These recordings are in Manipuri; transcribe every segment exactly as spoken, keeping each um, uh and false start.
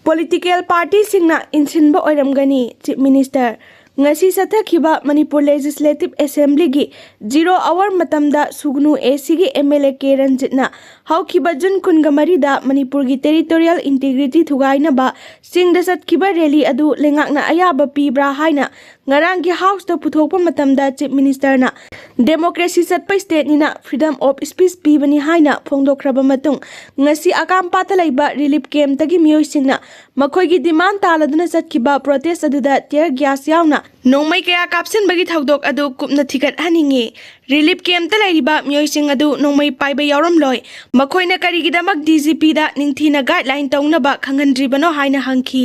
ꯄꯣꯂꯤꯇꯤꯀꯦꯜ ꯄꯥꯔꯇꯤꯁꯤꯡꯅ ꯏꯟꯁꯤꯟꯕ ꯑꯣꯏꯔꯝꯒꯅꯤ꯫ ꯆꯤꯐ ꯃꯤꯅꯤꯁꯇꯔ, ꯉꯁꯤ ꯆꯠꯊꯈꯤꯕ ꯃꯅꯤꯄꯨꯔ ꯂꯦꯖꯤꯁꯂꯦꯇꯤꯚ ꯑꯦꯁꯦꯝꯕ꯭ꯂꯤꯒꯤ ꯖꯤꯔꯣ ꯑꯋꯥꯔ ꯃꯇꯝꯗ ꯁꯨꯒꯅꯨ ꯑꯦ ꯁꯤꯒꯤ ꯑꯦꯝ ꯑꯦꯜ ꯑꯦ ꯀꯦ ꯔꯟꯖꯤꯠꯅ ꯍꯧꯈꯤꯕ ꯖꯨꯟ ꯀꯨꯟꯒ ꯃꯔꯤꯗ ꯃꯅꯤꯄꯨꯔꯒꯤ ꯇꯦꯔꯤꯇꯣꯔꯤꯌꯦꯜ ꯏꯟꯇꯤꯒ꯭ꯔꯤꯇꯤ ꯊꯨꯒꯥꯏꯅꯕ ꯆꯤꯡꯗ ꯆꯠꯈꯤꯕ ꯔꯦꯂꯤ ꯑꯗꯨ ꯂꯩꯉꯥꯛꯅ ꯑꯌꯥꯕ ꯄꯤꯕ꯭ꯔꯥ ꯍꯥꯏꯅ ꯉꯔꯥꯡꯒꯤ ꯍꯥꯎꯁꯇ ꯄꯨꯊꯣꯛꯄ ꯃꯇꯝꯗ ꯆꯤꯐ ꯃꯤꯅꯤꯁꯇꯔꯅ ꯗꯦꯃꯣꯀ꯭ꯔꯦꯁꯤ ꯆꯠꯄ ꯁ꯭ꯇꯦꯠꯅꯤꯅ ꯐ꯭ꯔꯤꯗꯝ ꯑꯣꯐ ꯁ꯭ꯄꯤꯆ ꯄꯤꯕꯅꯤ ꯍꯥꯏꯅ ꯐꯣꯡꯗꯣꯛꯈ꯭ꯔꯕ ꯃꯇꯨꯡ, ꯉꯁꯤ ꯑꯀꯥꯝꯄꯥꯠꯇ ꯂꯩꯕ ꯔꯤꯂꯤꯐ ꯀꯦꯝꯞꯇꯒꯤ ꯃꯤꯑꯣꯏꯁꯤꯡꯅ ꯃꯈꯣꯏꯒꯤ ꯗꯤꯃꯥꯟ ꯇꯥꯜꯂꯗꯨꯅ ꯆꯠꯈꯤꯕ ꯄ꯭ꯔꯣꯇꯦꯁ ꯑꯗꯨꯗ ꯇꯤꯌꯔ ꯒ꯭ꯌꯥꯁ ꯌꯥꯎꯅ ꯅꯣꯡꯃꯩ ꯀꯌꯥ ꯀꯥꯞꯁꯤꯟꯕꯒꯤ ꯊꯧꯗꯣꯛ ꯑꯗꯨ ꯀꯨꯞꯅ ꯊꯤꯒꯠꯍꯟꯅꯤꯡꯏ꯫ ꯔꯤꯂꯤꯐ ꯀꯦꯝꯞꯇ ꯂꯩꯔꯤꯕ ꯃꯤꯑꯣꯏꯁꯤꯡ ꯑꯗꯨ ꯅꯣꯡꯃꯩ ꯄꯥꯏꯕ ꯌꯥꯎꯔꯝꯂꯣꯏ꯫ ꯃꯈꯣꯏꯅ ꯀꯔꯤꯒꯤꯗꯃꯛ ꯗꯤ ꯖꯤ ꯄꯤꯗ ꯅꯤꯡꯊꯤꯅ ꯒꯥꯏꯗꯂꯥꯏꯟ ꯇꯧꯅꯕ ꯈꯪꯍꯟꯗ꯭ꯔꯤꯕꯅꯣ ꯍꯥꯏꯅ ꯍꯪꯈꯤ꯫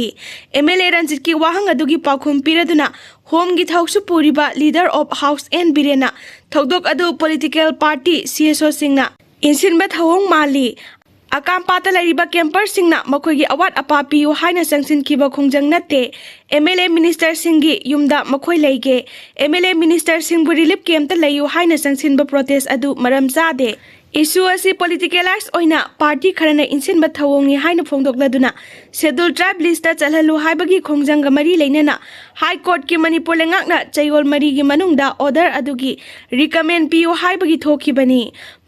ꯑꯦꯝ ꯑꯦꯜ ꯑꯦ ꯔꯟꯖꯤꯠꯀꯤ ꯋꯥꯍꯪ ꯑꯗꯨꯒꯤ ꯄꯥꯎꯈꯨꯝ ꯄꯤꯔꯗꯨꯅ ꯍꯣꯝꯒꯤ ꯊꯧꯁꯨ ꯄꯨꯔꯤꯕ ꯂꯤꯗꯔ ꯑꯣꯐ ꯍꯥꯎꯁ ꯑꯦꯟ ꯕꯤꯔꯦꯟꯅ ꯊꯧꯗꯣꯛ ꯑꯗꯨ ꯄꯣꯂꯤꯇꯤꯀꯦꯜ ꯄꯥꯔꯇꯤ ꯁꯤ ꯑꯦꯁ ꯑꯣꯁꯤꯡꯅ ꯏꯟꯁꯤꯟꯕ ꯊꯧꯑꯣꯡ ꯃꯥꯜꯂꯤ꯫ ꯑꯀꯥꯝꯄꯥꯠꯇ ꯂꯩꯔꯤꯕ ꯀꯦꯝꯄꯔꯁꯤꯡꯅ ꯃꯈꯣꯏꯒꯤ ꯑꯋꯥꯠ ꯑꯄꯥ ꯄꯤꯌꯨ ꯍꯥꯏꯅ ꯆꯪꯁꯤꯟꯈꯤꯕ ꯈꯣꯡꯖꯪ ꯅꯠꯇꯦ꯫ ꯑꯦꯝ ꯑꯦꯜ ꯑꯦ ꯃꯤꯅꯤꯁꯇꯔꯁꯤꯡꯒꯤ ꯌꯨꯝꯗ ꯃꯈꯣꯏ ꯂꯩꯒꯦ꯫ ꯑꯦꯝ ꯑꯦꯜ ꯑꯦ ꯃꯤꯅꯤꯁꯇꯔꯁꯤꯡꯕꯨ ꯔꯤꯂꯤꯐ ꯀꯦꯝꯞꯇ ꯂꯩꯌꯨ ꯍꯥꯏꯅ ꯆꯪꯁꯤꯟꯕ ꯄ꯭ꯔꯣꯇꯦꯁ ꯑꯗꯨ ꯃꯔꯝ ꯆꯥꯗꯦ꯫ ꯏꯁꯨ ꯑꯁꯤ ꯄꯣꯂꯤꯇꯤꯀꯦꯂꯥꯏꯖ ꯑꯣꯏꯅ ꯄꯥꯔꯇꯤ ꯈꯔꯅ ꯏꯟꯁꯤꯟꯕ ꯊꯧꯑꯣꯡꯅꯤ ꯍꯥꯏꯅ ꯐꯣꯡꯗꯣꯛꯂꯗꯨꯅ ꯁꯦꯗꯨꯜ ꯇ꯭ꯔꯥꯏꯕ ꯂꯤꯁꯇ ꯆꯜꯍꯜꯂꯨ ꯍꯥꯏꯕꯒꯤ ꯈꯣꯡꯖꯪꯒ ꯃꯔꯤ ꯂꯩꯅꯅ ꯍꯥꯏ ꯀꯣꯔꯠꯀꯤ ꯃꯅꯤꯄꯨꯔ ꯂꯩꯉꯥꯛꯅ ꯆꯌꯣꯜ ꯃꯔꯤꯒꯤ ꯃꯅꯨꯡꯗ ꯑꯣꯔꯗꯔ ꯑꯗꯨꯒꯤ ꯔꯤꯀꯃꯦꯟ ꯄꯤꯌꯨ ꯍꯥꯏꯕꯒꯤ ꯊꯣꯛꯈꯤꯕꯅꯤ꯫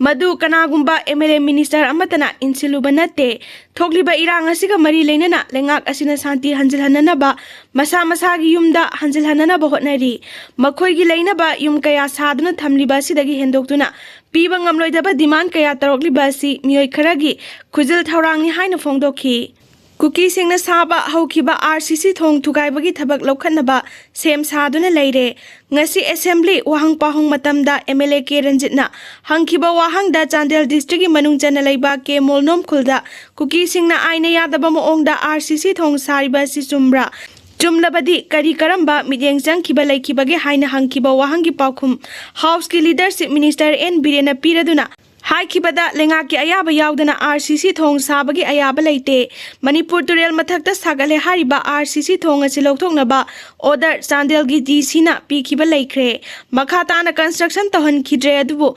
ꯃꯗꯨ ꯀꯅꯥꯒꯨꯝꯕ ꯑꯦꯝ ꯑꯦꯜ ꯑꯦ ꯃꯤꯅꯤꯁꯇꯔ ꯑꯃꯠꯇꯅ ꯏꯟꯁꯤꯜꯂꯨꯕ ꯅꯠꯇꯦ꯫ ꯊꯣꯛꯂꯤꯕ ꯏꯔꯥꯡ ꯑꯁꯤꯒ ꯃꯔꯤ ꯂꯩꯅꯅ ꯂꯩꯉꯥꯛ ꯑꯁꯤꯅ ꯁꯥꯟꯇꯤ ꯍꯟꯖꯤꯜꯍꯟꯅꯅꯕ ꯃꯁꯥ ꯃꯁꯥꯒꯤ ꯌꯨꯝꯗ ꯍꯟꯖꯤꯜꯍꯟꯅꯅꯕ ꯍꯣꯠꯅꯔꯤ꯫ ꯃꯈꯣꯏꯒꯤ ꯂꯩꯅꯕ ꯌꯨꯝ ꯀꯌꯥ ꯁꯥꯗꯨꯅ ꯊꯝꯂꯤꯕ ꯑꯁꯤꯗꯒꯤ ꯍꯦꯟꯗꯣꯛꯇꯨꯅ ꯄꯤꯕ ꯉꯝꯂꯣꯏꯗꯕ ꯗꯤꯃꯥꯟ ꯀꯌꯥ ꯇꯧꯔꯛꯂꯤꯕ ꯑꯁꯤ ꯃꯤꯑꯣꯏ ꯈꯔꯒꯤ ꯈꯨꯖꯤꯜ ꯊꯧꯔꯥꯡꯅꯤ ꯍꯥꯏꯅ ꯐꯣꯡꯗꯣꯛꯈꯤ꯫ ꯀꯨꯀꯤꯁꯤꯡꯅ ꯁꯥꯕ ꯍꯧꯈꯤꯕ ꯑꯥꯔ ꯁꯤ ꯁꯤ ꯊꯣꯡ ꯊꯨꯒꯥꯏꯕꯒꯤ ꯊꯕꯛ ꯂꯧꯈꯠꯅꯕ ꯁꯦꯝ ꯁꯥꯗꯨꯅ ꯂꯩꯔꯦ꯫ ꯉꯁꯤ ꯑꯦꯁꯦꯝꯕ꯭ꯂꯤ ꯋꯥꯍꯪ ꯄꯥꯎꯍꯪ ꯃꯇꯝꯗ ꯑꯦꯝ ꯑꯦꯜ ꯑꯦ ꯀꯦ ꯔꯟꯖꯤꯠꯅ ꯍꯪꯈꯤꯕ ꯋꯥꯍꯪꯗ ꯆꯥꯟꯗꯦꯜ ꯗꯤꯁꯇ꯭ꯔꯤꯛꯀꯤ ꯃꯅꯨꯡ ꯆꯟꯅ ꯂꯩꯕ ꯀꯦ ꯃꯣꯜꯅꯣꯝ ꯈꯨꯜꯗ ꯀꯨꯀꯤꯁꯤꯡꯅ ꯑꯥꯏꯟꯅ ꯌꯥꯗꯕ ꯃꯑꯣꯡꯗ ꯑꯥꯔ ꯁꯤ ꯁꯤ ꯊꯣꯡ ꯁꯥꯔꯤꯕ ꯑꯁꯤ ꯆꯨꯝꯕ꯭ꯔꯥ? ꯆꯨꯝꯂꯕꯗꯤ ꯀꯔꯤ ꯀꯔꯝꯕ ꯃꯤꯠꯌꯦꯡ ꯆꯪꯈꯤꯕ ꯂꯩꯈꯤꯕꯒꯦ ꯍꯥꯏꯅ ꯍꯪꯈꯤꯕ ꯋꯥꯍꯪꯒꯤ ꯄꯥꯎꯈꯨꯝ ꯍꯥꯎꯁꯀꯤ ꯂꯤꯗꯔ ꯆꯤꯐ ꯃꯤꯅꯤꯁꯇꯔ ꯑꯦꯟ ꯕꯤꯔꯦꯟꯅ ꯄꯤꯔꯗꯨꯅ ꯍꯥꯏꯈꯤꯕꯗ ꯂꯩꯉꯥꯛꯀꯤ ꯑꯌꯥꯕ ꯌꯥꯎꯗꯅ ꯑꯥꯔ ꯁꯤ ꯁꯤ ꯊꯣꯡ ꯁꯥꯕꯒꯤ ꯑꯌꯥꯕ ꯂꯩꯇꯦ꯫ ꯃꯅꯤꯄꯨꯔ ꯇꯨꯔꯦꯜ ꯃꯊꯛꯇ ꯁꯥꯒꯠꯂꯦ ꯍꯥꯏꯔꯤꯕ ꯑꯥꯔ ꯁꯤ ꯁꯤ ꯊꯣꯡ ꯑꯁꯤ ꯂꯧꯊꯣꯛꯅꯕ ꯑꯣꯔꯗꯔ ꯆꯥꯟꯗꯦꯜꯒꯤ ꯗꯤ ꯁꯤꯅ ꯄꯤꯈꯤꯕ ꯂꯩꯈ꯭ꯔꯦ꯫ ꯃꯈꯥ ꯇꯥꯅ ꯀꯟꯁꯇ꯭ꯔꯛꯁꯟ ꯇꯧꯍꯟꯈꯤꯗ꯭ꯔꯦ, ꯑꯗꯨꯕꯨ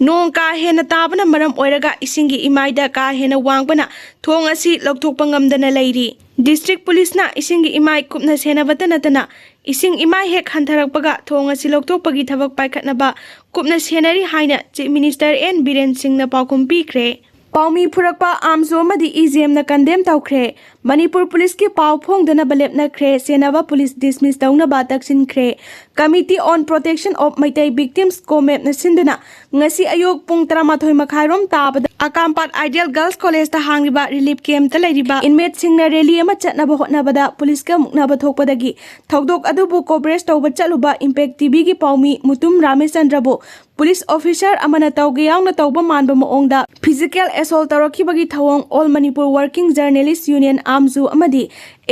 ꯅꯣꯡ ꯀꯥ ꯍꯦꯟꯅ ꯇꯥꯕꯅ ꯃꯔꯝ ꯑꯣꯏꯔꯒ ꯏꯁꯤꯡꯒꯤ ꯏꯃꯥꯏꯗ ꯀꯥ ꯍꯦꯟꯅ ꯋꯥꯡꯕꯅ ꯊꯣꯡ ꯑꯁꯤ ꯂꯧꯊꯣꯛꯄ ꯉꯝꯗꯅ ꯂꯩꯔꯤ꯫ ꯗꯤꯁꯇ꯭ꯔꯤꯛ ꯄꯨꯂꯤꯁꯅ ꯏꯁꯤꯡꯒꯤ ꯏꯃꯥꯏ ꯀꯨꯞꯅ ꯁꯦꯟꯅꯕꯇ ꯅꯠꯇꯅ ꯏꯁꯤꯡ ꯏꯃꯥꯏ ꯍꯦꯛ ꯍꯟꯊꯔꯛꯄꯒ ꯊꯣꯡ ꯑꯁꯤ ꯂꯧꯊꯣꯛꯄꯒꯤ ꯊꯕꯛ ꯄꯥꯏꯈꯠꯅꯕ ꯀꯨꯞꯅ ꯁꯦꯟꯅꯔꯤ ꯍꯥꯏꯅ ꯆꯤꯐ ꯃꯤꯅꯤꯁꯇꯔ ꯑꯦꯟ ꯕꯤꯔꯦꯟ ꯁꯤꯡꯅ ꯄꯥꯎꯈꯨꯝ ꯄꯤꯈ꯭ꯔꯦ꯫ ꯄꯥꯎꯃꯤ ꯐꯨꯔꯛꯄ ꯑꯥꯝꯖꯣ ꯑꯃꯗꯤ ꯏꯖꯦꯝꯅ ꯀꯟꯗꯦꯝ ꯇꯧꯈ꯭ꯔꯦ꯫ ꯃꯅꯤꯄꯨꯔ ꯄꯨꯂꯤꯁꯀꯤ ꯄꯥꯎ ꯐꯣꯡꯗꯅꯕ ꯂꯦꯞꯅꯈ꯭ꯔꯦ꯫ ꯁꯦꯟꯅꯕ ꯄꯨꯂꯤꯁ ꯗꯤꯁꯃꯤꯁ ꯇꯧꯅꯕ ꯇꯛꯁꯤꯟꯈ꯭ꯔꯦ꯫ Committee on Protection of Meitei Victims, ꯀꯣꯃꯦꯞꯅ ꯁꯤꯟꯗꯨꯅ ꯉꯁꯤ ꯑꯌꯨꯛ ꯄꯨꯡ ꯇꯔꯥꯃꯥꯊꯣꯏ ꯃꯈꯥꯏꯔꯣꯝ ꯇꯥꯕꯗ ꯑꯀꯥꯝꯄꯥꯠ ꯑꯥꯏꯗꯤꯌꯦꯜ ꯒꯔꯜꯁ ꯀꯣꯂꯦꯖꯇ ꯍꯥꯡꯂꯤꯕ ꯔꯤꯂꯤꯐ ꯀꯦꯝꯞꯇ ꯂꯩꯔꯤꯕ ꯏꯟꯃꯦꯠꯁꯤꯡꯅ ꯔꯦꯂꯤ ꯑꯃ ꯆꯠꯅꯕ ꯍꯣꯠꯅꯕꯗ ꯄꯨꯂꯤꯁꯀ ꯃꯨꯛꯅꯕ ꯊꯣꯛꯄꯗꯒꯤ ꯊꯧꯗꯣꯛ ꯑꯗꯨꯕꯨ ꯀꯣꯚꯔꯦꯖ ꯇꯧꯕ ꯆꯠꯂꯨꯕ ꯏꯝꯄꯦꯛ ꯇꯤꯚꯤꯒꯤ ꯄꯥꯎꯃꯤ ꯃꯨꯇꯨꯝ ꯔꯥꯃꯦꯆꯟꯗ꯭ꯔꯕꯨ ꯄꯨꯂꯤꯁ ꯑꯣꯐꯤꯁꯔ ꯑꯃꯅ ꯇꯧꯒꯦ ꯌꯥꯎꯅ ꯇꯧꯕ ꯃꯥꯟꯕ ꯃꯑꯣꯡꯗ ꯐꯤꯖꯤꯀꯦꯜ ꯑꯦꯁꯣꯜ ꯇꯧꯔꯛꯈꯤꯕꯒꯤ ꯊꯧꯑꯣꯡ All Manipur Working Journalist Union, ꯑꯥꯝꯖꯨ, ꯑꯃꯗꯤ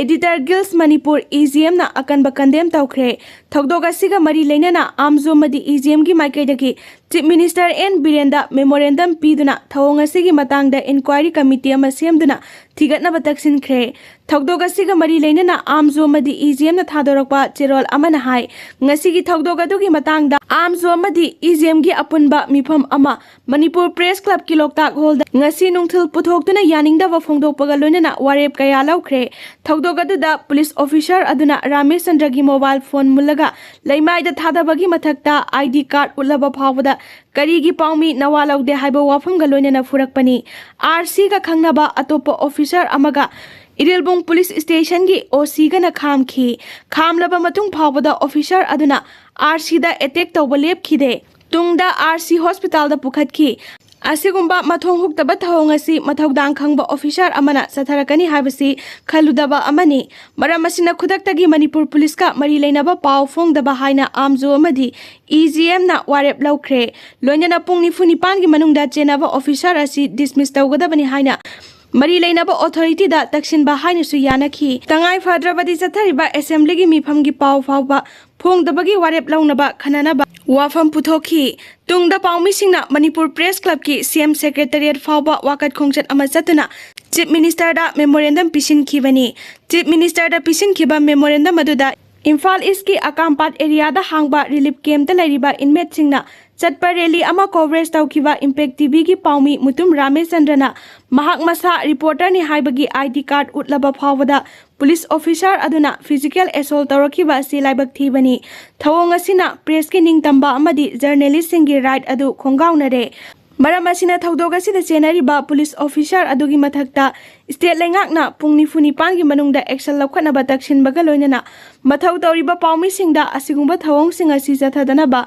Editor Guild Manipur, E G ꯑꯦꯝꯅ ꯑꯀꯟꯕ ꯀꯟꯗꯦꯝ ꯇꯧꯈ꯭ꯔꯦ꯫ ꯊꯧꯗꯣꯛ ꯑꯁꯤꯒ ꯃꯔꯤ ꯂꯩꯅꯅ ꯑꯥꯝꯖꯨ ꯑꯃꯗꯤ ꯏ ꯖꯤ ꯑꯦꯝꯒꯤ ꯃꯥꯏꯀꯩꯗꯒꯤ ꯆꯤꯐ ꯃꯤꯅꯤꯁꯇꯔ ꯑꯦꯟ ꯕꯤꯔꯦꯟꯗ ꯃꯦꯃꯣꯔꯦꯟꯗꯝ ꯄꯤꯗꯨꯅ ꯊꯧꯑꯣꯡ ꯑꯁꯤꯒꯤ ꯃꯇꯥꯡꯗ ꯏꯟꯀ꯭ꯋꯥꯏꯔꯤ ꯀꯃꯤꯇꯤ ꯑꯃ ꯁꯦꯝꯗꯨꯅ ꯊꯤꯒꯠꯅꯕ ꯇꯛꯁꯤꯟꯈ꯭ꯔꯦ꯫ ꯊꯧꯗꯣꯛ ꯑꯁꯤꯒ ꯃꯔꯤ ꯂꯩꯅꯅ ꯑꯥꯝꯖꯨ ꯑꯃꯗꯤ ꯏ ꯖꯤ ꯑꯦꯝꯅ ꯊꯥꯗꯣꯔꯛꯄ ꯆꯦꯔꯣꯜ ꯑꯃꯅ ꯍꯥꯏ, ꯉꯁꯤꯒꯤ ꯊꯧꯗꯣꯛ ꯑꯗꯨꯒꯤ ꯃꯇꯥꯡꯗ ꯑꯥꯝꯖꯨ ꯑꯃꯗꯤ ꯏ ꯖꯤ ꯑꯦꯝꯒꯤ ꯑꯄꯨꯟꯕ ꯃꯤꯐꯝ ꯑꯃ ꯃꯅꯤꯄꯨꯔ ꯄ꯭ꯔꯦꯁ ꯀ꯭ꯂꯕꯀꯤ ꯂꯣꯛꯇꯥꯛ ꯍꯣꯜꯗ ꯉꯁꯤ ꯅꯨꯡꯊꯤꯜ ꯄꯨꯊꯣꯛꯇꯨꯅ ꯌꯥꯅꯤꯡꯗꯕ ꯐꯣꯡꯗꯣꯛꯄꯒ ꯂꯣꯏꯅꯅ ꯋꯥꯔꯦꯞ ꯀꯌꯥ ꯂꯧꯈ꯭ꯔꯦ꯫ ꯊꯧꯗꯣꯛ ꯑꯗꯨꯗ ꯄꯨꯂꯤꯁ ꯑꯣꯐꯤꯁꯔ ꯑꯗꯨꯅ ꯔꯥꯃꯦꯁ ꯆꯟꯗ꯭ꯔꯒꯤ ꯃꯣꯕꯥꯏꯜ ꯐꯣꯟ ꯃꯨꯜꯂꯒ ꯂꯩꯃꯥꯏꯗ ꯊꯥꯗꯕꯒꯤ ꯃꯊꯛꯇ ꯑꯥꯏ ꯗꯤ ꯀꯥꯔꯗ ꯎꯠꯂꯕ ꯐꯥꯎꯕꯗ ꯀꯔꯤꯒꯤ ꯄꯥꯎꯃꯤ ꯅꯋꯥ ꯂꯧꯗꯦ ꯍꯥꯏꯕ ꯋꯥꯐꯝꯒ ꯂꯣꯏꯅꯅ ꯐꯨꯔꯛꯄꯅꯤ꯫ ꯑꯥꯔ ꯁꯤꯒ ꯈꯪꯅꯕ ꯑꯇꯣꯞꯄ ꯑꯣꯐꯤꯁꯔ ꯑꯃꯒ ꯏꯔꯤꯜꯕꯨꯡ ꯄꯨꯂꯤꯁ ꯁ꯭ꯇꯦꯁꯟꯒꯤ ꯑꯣ ꯁꯤꯒꯅ ꯈꯥꯝꯈꯤ꯫ ꯈꯥꯝꯂꯕ ꯃꯇꯨꯡ ꯐꯥꯎꯕꯗ ꯑꯣꯐꯤꯁꯔ ꯑꯗꯨꯅ ꯑꯥꯔ ꯁꯤꯗ ꯑꯦꯇꯦꯛ ꯇꯧꯕ ꯂꯦꯞꯈꯤꯗꯦ꯫ ꯇꯨꯡꯗ ꯑꯥꯔ ꯁꯤ ꯍꯣꯁꯄꯤꯇꯥꯜꯗ ꯄꯨꯈꯠꯈꯤ꯫ ꯑꯁꯤꯒꯨꯝꯕ ꯃꯊꯣꯡ ꯍꯨꯛꯇꯕ ꯊꯧꯑꯣꯡ ꯑꯁꯤ ꯃꯊꯧꯗꯥꯡ ꯈꯪꯕ ꯑꯣꯐꯤꯁꯔ ꯑꯃꯅ ꯆꯠꯊꯔꯛꯀꯅꯤ ꯍꯥꯏꯕꯁꯤ ꯈꯜꯂꯨꯗꯕ ꯑꯃꯅꯤ꯫ ꯃꯔꯝ ꯑꯁꯤꯅ ꯈꯨꯗꯛꯇꯒꯤ ꯃꯅꯤꯄꯨꯔ ꯄꯨꯂꯤꯁꯀ ꯃꯔꯤ ꯂꯩꯅꯕ ꯄꯥꯎ ꯐꯣꯡꯗꯕ ꯍꯥꯏꯅ ꯑꯥꯝꯖꯨ ꯑꯃꯗꯤ ꯏ ꯖꯤ ꯑꯦꯝꯅ ꯋꯥꯔꯦꯞ ꯂꯧꯈ꯭ꯔꯦ꯫ ꯂꯣꯏꯅꯅ ꯄꯨꯡ ꯅꯤꯐꯨ ꯅꯤꯄꯥꯟꯒꯤ ꯃꯅꯨꯡꯗ ꯆꯦꯟꯅꯕ ꯑꯣꯐꯤꯁꯔ ꯑꯁꯤ ꯗꯤꯁꯃꯤꯁ ꯇꯧꯒꯗꯕꯅꯤ ꯍꯥꯏꯅ ꯃꯔꯤ ꯂꯩꯅꯕ ꯑꯣꯊꯣꯔꯤꯇꯤꯗ ꯇꯛꯁꯤꯟꯕ ꯍꯥꯏꯅꯁꯨ ꯌꯥꯅꯈꯤ꯫ ꯇꯉꯥꯏ ꯐꯗ꯭ꯔꯕꯗꯤ ꯆꯠꯊꯔꯤꯕ ꯑꯦꯁꯦꯝꯕ꯭ꯂꯤꯒꯤ ꯃꯤꯐꯝꯒꯤ ꯄꯥꯎ ꯐꯥꯎꯕ ꯐꯣꯡꯗꯕꯒꯤ ꯋꯥꯔꯦꯞ ꯂꯧꯅꯕ ꯈꯟꯅꯅꯕ ꯋꯥꯐꯝ ꯄꯨꯊꯣꯛꯈꯤ꯫ ꯇꯨꯡꯗ ꯄꯥꯎꯃꯤꯁꯤꯡꯅ ꯃꯅꯤꯄꯨꯔ ꯄ꯭ꯔꯦꯁ ꯀ꯭ꯂꯕꯀꯤ ꯁꯤ ꯑꯦꯝ ꯁꯦꯀ꯭ꯔꯦꯇꯔꯤꯌꯦꯠ ꯐꯥꯎꯕ ꯋꯥꯀꯠ ꯈꯣꯡꯆꯠ ꯑꯃ ꯆꯠꯇꯨꯅ ꯆꯤꯐ ꯃꯤꯅꯤꯁꯇꯔꯗ ꯃꯦꯃꯣꯔꯦꯟꯗꯝ ꯄꯤꯁꯤꯟꯈꯤꯕꯅꯤ꯫ ꯆꯤꯐ ꯃꯤꯅꯤꯁꯇꯔꯗ ꯄꯤꯁꯤꯟꯈꯤꯕ ꯃꯦꯃꯣꯔꯦꯟꯗꯝ ꯑꯗꯨꯗ ꯏꯝꯐꯥꯜ ꯏꯁꯀꯤ ꯑꯀꯥꯝꯄꯥꯠ ꯑꯦꯔꯤꯌꯥꯗ ꯍꯥꯡꯕ ꯔꯤꯂꯤꯐ ꯀꯦꯝꯞꯇ ꯂꯩꯔꯤꯕ ꯏꯟꯃꯦꯠꯁꯤꯡꯅ ꯆꯠꯄ ꯔꯦꯂꯤ ꯑꯃ ꯀꯣꯚꯔꯦꯖ ꯇꯧꯈꯤꯕ ꯏꯝꯄꯦꯛ ꯇꯤꯚꯤꯒꯤ ꯄꯥꯎꯃꯤ ꯃꯨꯇꯨꯝ ꯔꯥꯃꯦꯆꯟꯗ꯭ꯔꯅ ꯃꯍꯥꯛ ꯃꯁꯥ ꯔꯤꯄꯣꯔꯇꯔꯅꯤ ꯍꯥꯏꯕꯒꯤ ꯑꯥꯏ ꯗꯤ ꯀꯥꯔꯗ ꯎꯠꯂꯕ ꯐꯥꯎꯕꯗ ꯄꯨꯂꯤꯁ ꯑꯣꯐꯤꯁꯥꯔ ꯑꯗꯨꯅ ꯐꯤꯖꯤꯀꯦꯜ ꯑꯦꯁꯣꯜ ꯇꯧꯔꯛꯈꯤꯕ ꯑꯁꯤ ꯂꯥꯏꯕꯛ ꯊꯤꯕꯅꯤ꯫ ꯊꯧꯑꯣꯡ ꯑꯁꯤꯅ ꯄ꯭ꯔꯦꯁꯀꯤ ꯅꯤꯡꯇꯝꯕ ꯑꯃꯗꯤ ꯖꯔꯅꯦꯂꯤꯁꯁꯤꯡꯒꯤ ꯔꯥꯏꯠ ꯑꯗꯨ ꯈꯣꯡꯒꯥꯎꯅꯔꯦ꯫ ꯃꯔꯝ ꯑꯁꯤꯅ ꯊꯧꯗꯣꯛ ꯑꯁꯤꯗ ꯆꯦꯟꯅꯔꯤꯕ ꯄꯨꯂꯤꯁ ꯑꯣꯐꯤꯁꯥꯔ ꯑꯗꯨꯒꯤ ꯃꯊꯛꯇ ꯁ꯭ꯇꯦꯠ ꯂꯩꯉꯥꯛꯅ ꯄꯨꯡ ꯅꯤꯐꯨ ꯅꯤꯄꯥꯟꯒꯤ ꯃꯅꯨꯡꯗ ꯑꯦꯛꯁꯟ ꯂꯧꯈꯠꯅꯕ ꯇꯛꯁꯤꯟꯕꯒ ꯂꯣꯏꯅꯅ ꯃꯊꯧ ꯇꯧꯔꯤꯕ ꯄꯥꯎꯃꯤꯁꯤꯡꯗ ꯑꯁꯤꯒꯨꯝꯕ ꯊꯧꯑꯣꯡꯁꯤꯡ ꯑꯁꯤ ꯆꯠꯊꯗꯅꯕ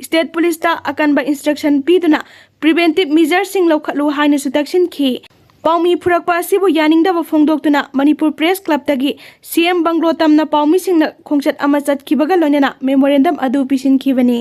ꯁ꯭ꯇꯦꯠ ꯄꯨꯂꯤꯁꯇ ꯑꯀꯟꯕ ꯏꯟꯁꯇ꯭ꯔꯛꯁꯟ ꯄꯤꯗꯨꯅ ꯄ꯭ꯔꯤꯚꯦꯟꯇꯤꯚ ꯃꯤꯖꯔꯁꯤꯡ ꯂꯧꯈꯠꯂꯨ ꯍꯥꯏꯅꯁꯨ ꯇꯛꯁꯤꯟꯈꯤ꯫ ꯄꯥꯎꯃꯤ ꯐꯨꯔꯛꯄ ꯑꯁꯤꯕꯨ ꯌꯥꯅꯤꯡꯗꯕ ꯐꯣꯡꯗꯣꯛꯇꯨꯅ ꯃꯅꯤꯄꯨꯔ ꯄ꯭ꯔꯦꯁ ꯀ꯭ꯂꯕꯇꯒꯤ ꯁꯤ ꯑꯦꯝ ꯕꯪꯒ꯭ꯂꯣ ꯇꯝꯅ ꯄꯥꯎꯃꯤꯁꯤꯡꯅ ꯈꯣꯡꯆꯠ ꯑꯃ ꯆꯠꯈꯤꯕꯒ ꯂꯣꯏꯅꯅ ꯃꯦꯃꯣꯔꯦꯟꯗꯝ ꯑꯗꯨ ꯄꯤꯁꯤꯟꯈꯤꯕꯅꯤ꯫